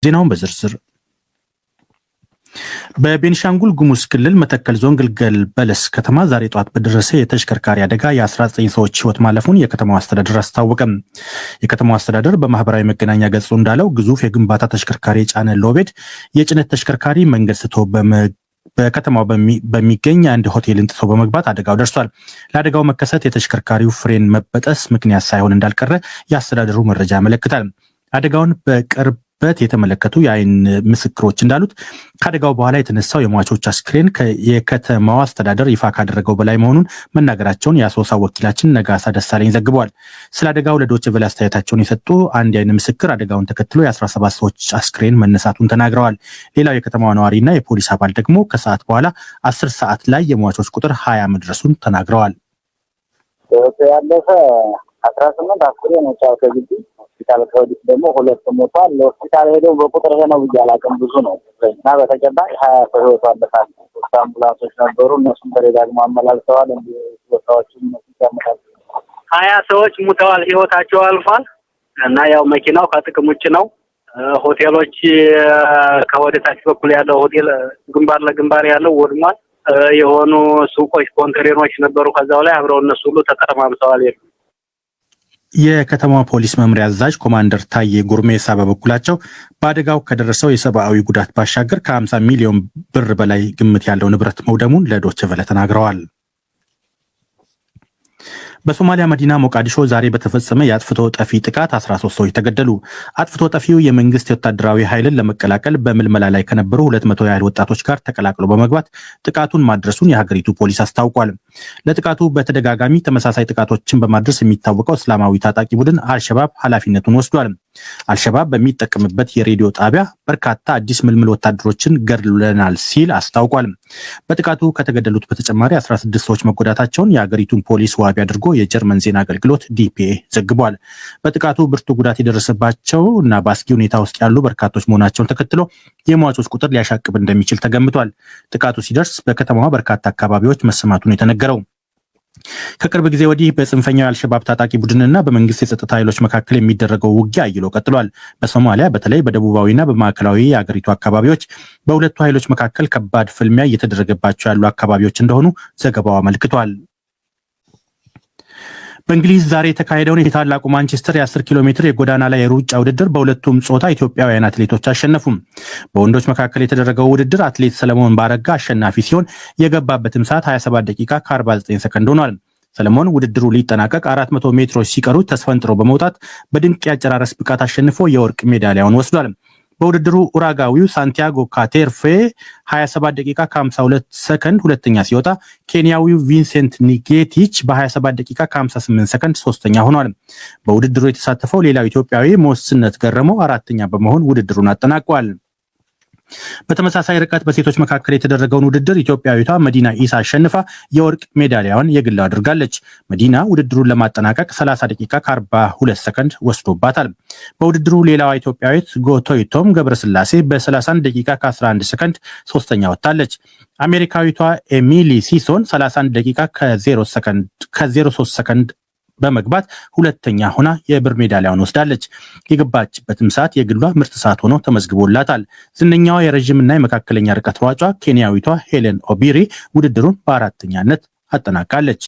ዜናውን በዝርዝር። በቤኒሻንጉል ጉሙዝ ክልል መተከል ዞን ግልገል በለስ ከተማ ዛሬ ጠዋት በደረሰ የተሽከርካሪ አደጋ የ19 ሰዎች ሕይወት ማለፉን የከተማው አስተዳደር አስታወቀም። የከተማው አስተዳደር በማህበራዊ መገናኛ ገጹ እንዳለው ግዙፍ የግንባታ ተሽከርካሪ የጫነ lowbed የጭነት ተሽከርካሪ መንገድ ስቶ በከተማው በሚገኝ አንድ ሆቴልን ጥሶ በመግባት አደጋው ደርሷል። ለአደጋው መከሰት የተሽከርካሪው ፍሬን መበጠስ ምክንያት ሳይሆን እንዳልቀረ የአስተዳደሩ መረጃ ያመለክታል። አደጋውን በቅርበት የተመለከቱ የአይን ምስክሮች እንዳሉት ከአደጋው በኋላ የተነሳው የሟቾች አስክሬን የከተማው አስተዳደር ይፋ ካደረገው በላይ መሆኑን መናገራቸውን የአሶሳ ወኪላችን ነጋሳ ደሳለኝ ዘግቧል። ስለ አደጋው ለዶይቼ ቬለ አስተያየታቸውን የሰጡ አንድ የአይን ምስክር አደጋውን ተከትሎ የ17 ሰዎች አስክሬን መነሳቱን ተናግረዋል። ሌላው የከተማዋ ነዋሪና የፖሊስ አባል ደግሞ ከሰዓት በኋላ 10 ሰዓት ላይ የሟቾች ቁጥር 20 መድረሱን ተናግረዋል። ህይወቱ ያለፈ 18 አስክሬን ወጥቷል ከግቢ። ሆስፒታል ከወዲህ ደግሞ ሁለት ሞቷል። ሆስፒታል ሄደው በቁጥር ይሄ ነው ብዬ አላውቅም፣ ብዙ ነው እና በተጨባጭ 20 ሰው ህይወቱ አለፋል። ሶስት አምቡላንሶች ነበሩ፣ እነሱም ተደጋግሞ አመላልሰዋል። እንዲ ቦታዎችን እነሱም ያመላልሰዋል። 20 ሰዎች ሙተዋል፣ ህይወታቸው አልፏል። እና ያው መኪናው ከጥቅም ውጭ ነው። ሆቴሎች ከወደታች በኩል ያለው ሆቴል ግንባር ለግንባር ያለው ወድሟል። የሆኑ ሱቆች፣ ኮንቴነሮች ነበሩ ከዛው ላይ አብረው እነሱ ሁሉ ተጠረማምሰዋል። የሉ የከተማዋ ፖሊስ መምሪያ አዛዥ ኮማንደር ታዬ ጉርሜሳ በበኩላቸው በአደጋው ከደረሰው የሰብአዊ ጉዳት ባሻገር ከ50 ሚሊዮን ብር በላይ ግምት ያለው ንብረት መውደሙን ለዶይቼ ቬለ ተናግረዋል። በሶማሊያ መዲና ሞቃዲሾ ዛሬ በተፈጸመ የአጥፍቶ ጠፊ ጥቃት 13 ሰዎች ተገደሉ። አጥፍቶ ጠፊው የመንግስት የወታደራዊ ኃይልን ለመቀላቀል በምልመላ ላይ ከነበሩ 200 ያህል ወጣቶች ጋር ተቀላቅሎ በመግባት ጥቃቱን ማድረሱን የሀገሪቱ ፖሊስ አስታውቋል። ለጥቃቱ በተደጋጋሚ ተመሳሳይ ጥቃቶችን በማድረስ የሚታወቀው እስላማዊ ታጣቂ ቡድን አልሸባብ ኃላፊነቱን ወስዷል። አልሸባብ በሚጠቀምበት የሬዲዮ ጣቢያ በርካታ አዲስ ምልምል ወታደሮችን ገድለናል ሲል አስታውቋል። በጥቃቱ ከተገደሉት በተጨማሪ 16 ሰዎች መጎዳታቸውን የሀገሪቱን ፖሊስ ዋቢ አድርጎ የጀርመን ዜና አገልግሎት ዲፒኤ ዘግቧል። በጥቃቱ ብርቱ ጉዳት የደረሰባቸው እና በአስጊ ሁኔታ ውስጥ ያሉ በርካቶች መሆናቸውን ተከትሎ የሟቾች ቁጥር ሊያሻቅብ እንደሚችል ተገምቷል። ጥቃቱ ሲደርስ በከተማዋ በርካታ አካባቢዎች መሰማቱን የተነገረው ከቅርብ ጊዜ ወዲህ በጽንፈኛው የአልሸባብ ታጣቂ ቡድንና በመንግስት የጸጥታ ኃይሎች መካከል የሚደረገው ውጊያ አይሎ ቀጥሏል። በሶማሊያ በተለይ በደቡባዊና በማዕከላዊ የአገሪቱ አካባቢዎች በሁለቱ ኃይሎች መካከል ከባድ ፍልሚያ እየተደረገባቸው ያሉ አካባቢዎች እንደሆኑ ዘገባው አመልክቷል። በእንግሊዝ ዛሬ የተካሄደውን የታላቁ ማንቸስተር የ10 ኪሎ ሜትር የጎዳና ላይ የሩጫ ውድድር በሁለቱም ጾታ ኢትዮጵያውያን አትሌቶች አሸነፉም። በወንዶች መካከል የተደረገው ውድድር አትሌት ሰለሞን ባረጋ አሸናፊ ሲሆን የገባበትም ሰዓት 27 ደቂቃ ከ49 ሰከንድ ሆኗል። ሰለሞን ውድድሩ ሊጠናቀቅ 400 ሜትሮች ሲቀሩት ተስፈንጥሮ በመውጣት በድንቅ የአጨራረስ ብቃት አሸንፎ የወርቅ ሜዳሊያውን ወስዷል። በውድድሩ ኡራጋዊው ሳንቲያጎ ካቴርፌ 27 ደቂቃ ከ52 ሰከንድ ሁለተኛ ሲወጣ ኬንያዊው ቪንሴንት ኒጌቲች በ27 ደቂቃ ከ58 ሰከንድ ሶስተኛ ሆኗል። በውድድሩ የተሳተፈው ሌላው ኢትዮጵያዊ ሞስነት ገረመው አራተኛ በመሆን ውድድሩን አጠናቋል። በተመሳሳይ ርቀት በሴቶች መካከል የተደረገውን ውድድር ኢትዮጵያዊቷ መዲና ኢሳ አሸንፋ የወርቅ ሜዳሊያዋን የግሏ አድርጋለች። መዲና ውድድሩን ለማጠናቀቅ 30 ደቂቃ ከ42 ሰከንድ ወስዶባታል። በውድድሩ ሌላዋ ኢትዮጵያዊት ጎቶይቶም ገብረስላሴ በ31 ደቂቃ ከ11 ሰከንድ ሶስተኛ ወጥታለች። አሜሪካዊቷ ኤሚሊ ሲሶን 31 ደቂቃ ከ03 ሰከንድ በመግባት ሁለተኛ ሆና የብር ሜዳሊያውን ወስዳለች። የገባችበትም ሰዓት የግሏ ምርጥ ሰዓት ሆኖ ተመዝግቦላታል። ዝነኛዋ የረዥምና የመካከለኛ ርቀት ሯጯ ኬንያዊቷ ሄለን ኦቢሪ ውድድሩን በአራተኛነት አጠናቃለች።